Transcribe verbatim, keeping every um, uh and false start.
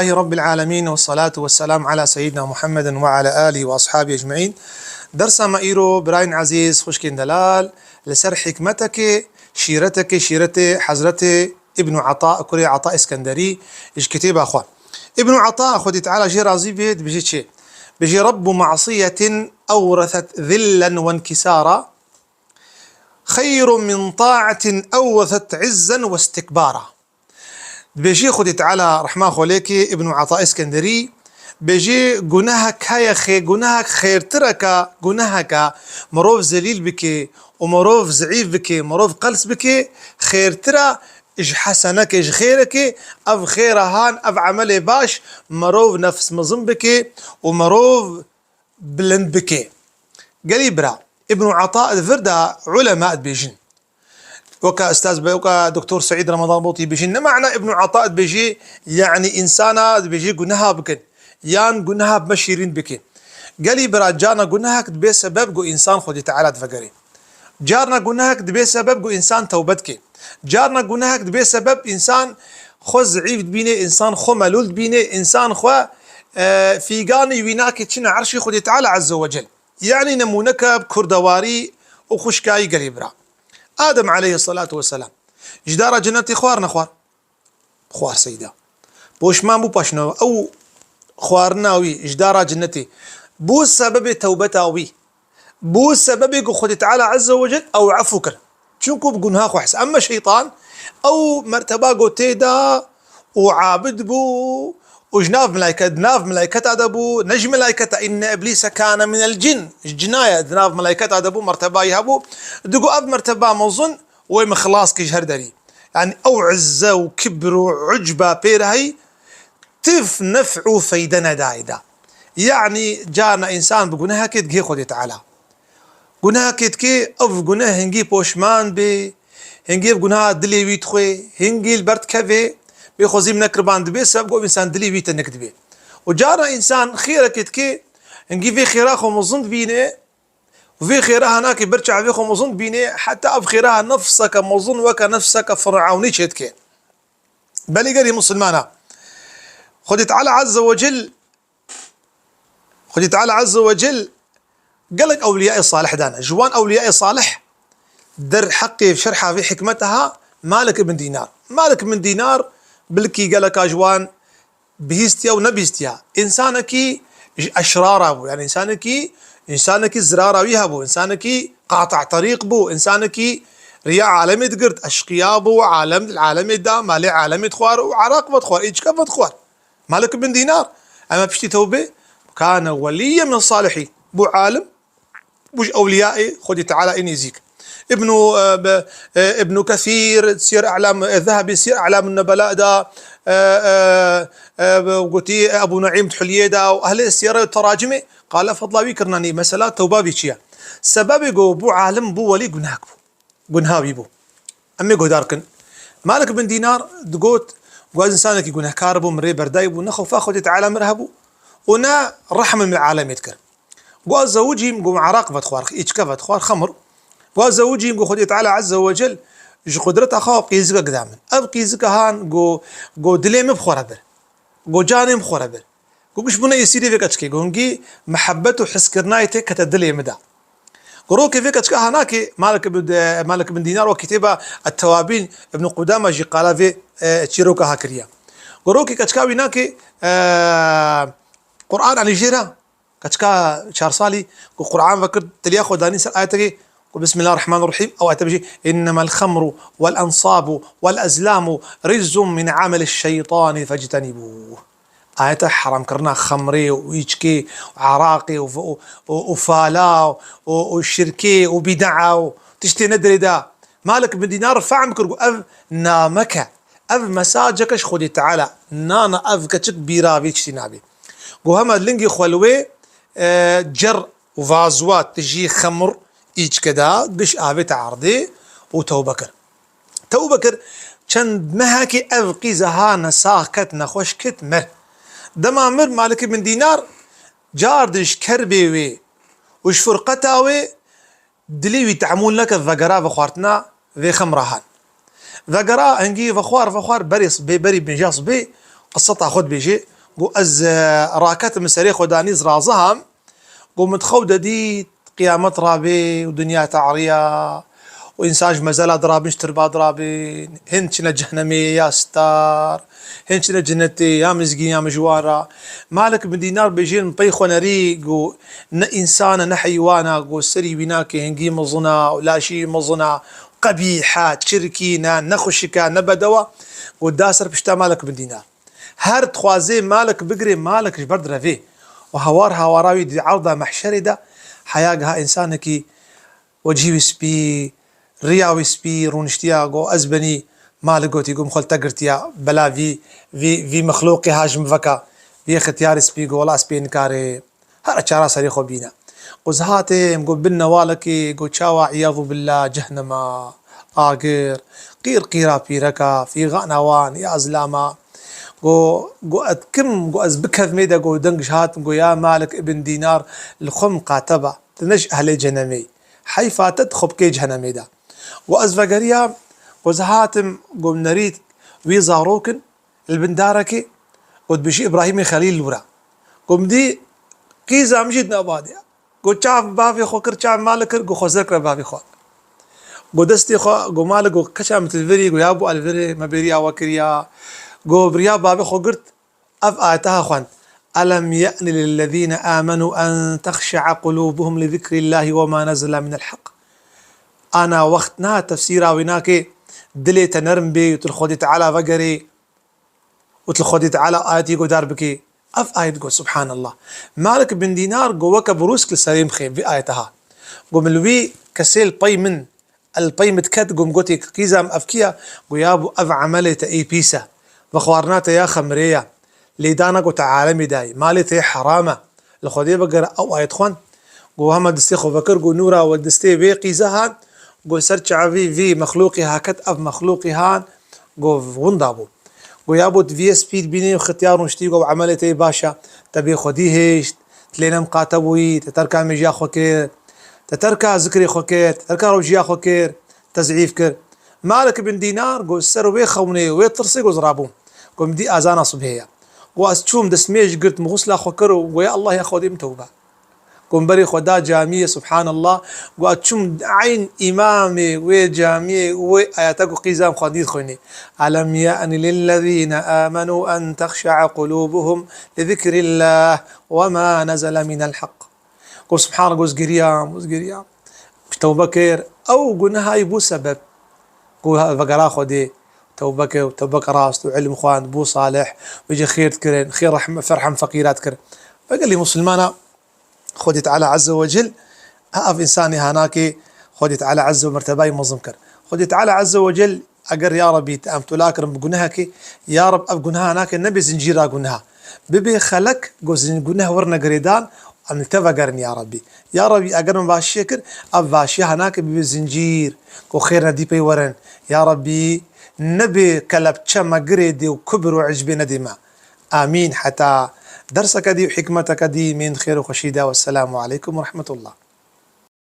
Elhamdülillahî Rabbil alemin ve salatu ve selam ala seyyidina Muhammedin ve ala alihi ve ashabihi ecmaîn. Dersa me îro, birayên ezîz, xwişkên delal, li ser hikmetekê, şîretekê, şîretê Hezretê Îbnû Ata, kurê Ata Îskenderî, ji kitêba xwe. Îbnû Ata, Xwedî Teala jê razî bê, dibêje çi? Dibêje: "Rabbu ma'siyetin ewreset zillen ve inkisara, xeyrun min ta'atin ewreset izzen ve istikbara." Dibêjî Xwedî Teala rehma xwe lê ke, Îbnû Ata Îskenderî, bêjî: gunehek heye xê-, gunehek xêrtireke, guneheke mirov zelîl bike û mirov zeîf bike, mirov qels bike, xêrtire ji hesenekê, ji xêrekê. Ev xêra han, ev emelê baş mirov nefs mezin bike û mirov bilind bike. Gelî bira, Îbnû Ata di vir de ulema dibêjin. Weke Ustaz be, weke Doktor Seîd Ramadan Botî bêjin, ne mana Îbnû Ata dibêjî, yanî însana dibêjî guneha bikin, yan guneha bime şîrîn bike. Gelî bira, carna gunehek dibe sebeb ku însan Xwedî Teala divegerê. Carna gunehek dibe sebeb ku însan tewbe dike. Carna gunehek dibe sebeb însan xwe zeîf dibîne, însan xwe melûl dibîne, însan xwe, e, fîganî wî nake çine erşê Xwedî Teala Azze ve Cel. Yanî nemûneke bi kurdewarî û xwişkayî gelî bira. Adem aleyhisselatu vesselam ji dara cenetê xwar nexwar? Xwar seyda. Poşman bû paşna ew xwarina wî ji dara cenetê. Bû sebebê tewbeta wî. Bû sebebê ku Xwedê Teala Azze ve Cel ew efû kir. Çunku bi gunha xwe his. Ema şeytan ew merteba ku tê de û abid bû û ji nav melayket, di nav melayketa de bû, ne ji melayketa, inne iblîse kane minel cin, ji cina ye, di nav melayketa de bû, mertebayî hebû. Digo ev merteba mezin wê min xilas kir ji her derî. Yanî ew izze û kibr û ucba pê re heyî, tif nef û feyde nedayê de. Yanî carna însan bi gunehekê digihê Xwedê Teala. Gunehekê dike, ev guneh hingî poşman bê, hingî ev guneha dilê wî dixwê, hingî li ber dikeve, bê xwezî min nekiriban dibe, sebeb ku ev însan dilê wî tenik dibe. Û carna însan xêrekê dike, hingî vê xêra xwe mezin dibîne, û vê xêra hanakê ber çavê xwe mezin dibîne, heta ev xêra nefseke mezin weke nefseke Firewnî çêdike. Belê gelî misilmana. Xwedê Teala Azze ve Cel, Xwedê Teala Azze ve Cel gelek ewliyayê salih dane. Ji wan ewliyayê salih der heqê şerha vê hikmeta ha Malik ibn Dînar. Malik ibn Dînar bilkî geleka ji wan bihîstiya û nebihîstiya. Însanekî ji eşrara bû. Yanî însanekî, însanekî zirara wî hebû. Însanekî qata terîq bû. Însanekî riya alemê digirt. Eşqiya bû, alem, alemê da, malê alemê dixwar û eraq vedixwar, îçke vedixwar. Malik bin Dînar, ema piştî tewbê, kane weliyye min salihî. Bû alim, bû ji ewliyayê Xwedê Teala ê nêzîk. Îbnû, e, be, e, Îbnû Kesîr, Siyer E'lam, e, Zehebî, Siyer E'lam Nebela da, e, e, e, be, gotî, e, Ebû Nueym Hulyê da, û ehlê siyere teracimê, qala fedla wî kirina nî, mesela tewba vî çi ye? Sebebê ku bû alim, bû welî, gunehek bû. Gunha wî bû. Em ê guhdar kin. Malik bin Dînar digot, ku ez însanekî gunehkar bûm, min rê berdayî bû, ne xewfa Xwedê Teala min re hebû û ne rehmim li alemê dikir. Ku ez zewicîm, ku min eraq vedixwar, îçke vedixwar, xemr. Ku ez zewicîm, ku Xwedê Teala Azze ve Cel ji qudreta xwe qîzikek da min. Ev qîzike han ku, ku dilê min bi xwe re bir. Ku canê min bi xwe re bir. Ku giş bûne êsîrê vê keçikê, ku hingî mihebet û hiskirina yê tê kete dilê min de. Ku rokê vê keçika ha nake, Malik ibn, Malik ibn Dînar wek kitêba Et-Tewabîn Ibn Qudama jî qala vê, e, çîroka ha kiriye. Ku rokê keçika wî nake, e, Quran anî jê re, keçika çar salî, ku Quran vekir, tiliya xwe danî ser ayetekê, ku Bismillahirrahmanirrahîm, ew ayete bijî, "Innemel xemru wel ensabu wel ezlamu riczun min ameliş şeytani fectenibûh." Ayeta heramkirina xemrê û îçkê û eraqê û, û, û, û fala û, û, û şirkê û bîdea û tiştê nedirê de. Malik bin Dînar fehm kir ku ev nameke, ev mesajeke ji Xwedê Teala, nana ev keçik bîra vê tiştî nabe. Ku hema lingê xwe li wê, e, cer û vazuwa tijî xemr îçke da, giş avête erdê û tewbe kir. Tewbe kir, çend mehekê ev qîze ha nesax ket, nexweş ket, mir. Dema mir, Malik bin Dînar car di ji kerbê wê û ji firqeta wê dilê wî tehmûl neke, vegera vexwartina vê xemra han. Vegera hingî vexwar, vexwar berê sibê, berî binja sibê, Qiseta xwe dibêje, got, ez, e, raketim serê xwe danî, ez raziham. Got, min xew de dît qiyamet rabê û dinya te'riya û însan ji mezela dirabin, ji tirba dirabin, hin çine cehnemê ya star, hin çine cenetê ya mizgîn ya mijwan ra. Malik bin Dînar bêje, min pey xwe nerî, got, ne însan e, ne heywan e, got, serî wî nake, hingî mezin e û laşî mezin e, qebîh e, çirkîn e, ne xweşik e, ne bedew e. Got, da ser pişta Malik bin Dînar. Her dixwazê Malik bigirê, Malik ji ber direvê. Û hawar hawara wî di erda mehşerê de, heya giha însanekî wecihî wî spî, riya wî spî, rûniştiya, got, ez benî. Malik gotî, got, min xwe li te girtiya, bela vî, vî, vî mexlûqê ha ji min veka. Vî xitiyarê spî, got, wela ez pê nikarê. Here çara serê xwe bîne. Û ez hatê, min got, bin newalekê, got, çawa, îyazû billah, cehnema, agir, qîr qîra pîreka, fîxana wan ya zilama. Got, got, ez kim, got, ez bikevmê de, got, deng ji hat, got, ya Malik ibn Dînar, li xwe miqate be, tu ne ji ehlê cenemê yî. Heyfa te, tu xwe bikê cenemê de. Got, ez vegeriya, got, ez hatim, got, nerît wî zarokin, li bin darekê, got, dibêjî Îbrahîmê Xelîl li wir e. Got, min dî qîza min jî di nav de ye. Got, çav bavê xwe kir, çav Malik kir, got, xwe zer kire bavê xwe. Got, destê xwe, got, Malik, got, keça min tu li vir î, got, ya bo, ez li vir im, me bêriya we kiriya. Got, biriya bavê xwe girt, ev ayeta ha xwend. Elem ye'ni lillezîne âmenû en texşe'a qulûbuhum li zikrillâhi we ma nezele minel heq. Ana wext niha tefsîra wî nake, dilê te nerm bê û tu li Xwedê Teala vegerê û tu li Xwedê Teala ayetî guhdar bikî. Ev ayet got, Subhanallah. Malik bin Dînar got, weke birûsk li serê min xê vî ayete ha. Got, min li wî kesê li pey min, el pey min diket, got, min gotê, qîza min ev kî ye? Got, ya bo, ev emelê te ê pîs e. Vexwarina te ya xemrê ye. Lêdana ku te alemê dayî. Malê te heram e. Li Xwedê vegere, ew ayet xwend. Got, hema destê xwe vekir, got, nûra we destê vê qîze hat, got, ser çavî vî mexlûqî ha ket, ev mexlûqî han, got, winda bû. Got, ya bo tu vî spî dibînî, xitiyar rûniştî, got, emelê te yê baş e, te bê Xwedî hêşt, tu lê ne miqate bûyî, te terka mîjiya xwe kir, te terka zikrê xwe kir, te terka rewşiya xwe kir, te zîf kir. Malik bin Dînar, got, ser wê xewnê, wê tirsê, got, ez rabûm. Got, min dî azana subhê ye. Got, ez çûm, destmêj girt, min xusla xwe kir û got, ya Allah, ya Xwedê min tewbe. Got, min berê xwe da camiyê, Subhanallah. Got, ez çûm eyn îmamê wê camiyê, wê ayeta ku qîza min xwendî dixwînê. Elem ye'ni lillezîne âmenû en texşe'a qulûbuhum li zikrillâh we ma nezele minel heq. Got, Subhanallah, got, ez giriyam, got, ez giriyam. Tewbe kir, ew guneha yî bû sebeb. Got, vegera Xwedê, tewbe kir, tewbeke rast û ilm xwend, bû salih, wê jî xêr dikirin, xêr rehm-, ferhem feqîra dikir. Ve gelî musulmana, Xwedê Teala Azze ve Cel, ha ev însanê hanakê, Xwedê Teala Azze ve mertebayî mezin kir. Xwedê Teala Azze ve Cel, eger ya Rebî te em tola kirin bi gunehekê, ya Reb ev guneha nake nebe zincîra guneha. Bibe xelek, ku zin-, guneh werine girêdan, em li te vegerin ya Rebî. Ya Rebî, eger min vaşiyê kir, ev vaşiya hanake bibe zincîr, ku xêr nedî pey werin. Ya Rebî, nebe kelepçe me girêdê û kubir û icbê nedê me. Amîn. Heta derseke dî û hikmeteke dî, mênd xêr û xweşî de. Wesselamu aleykum we rehmetullah.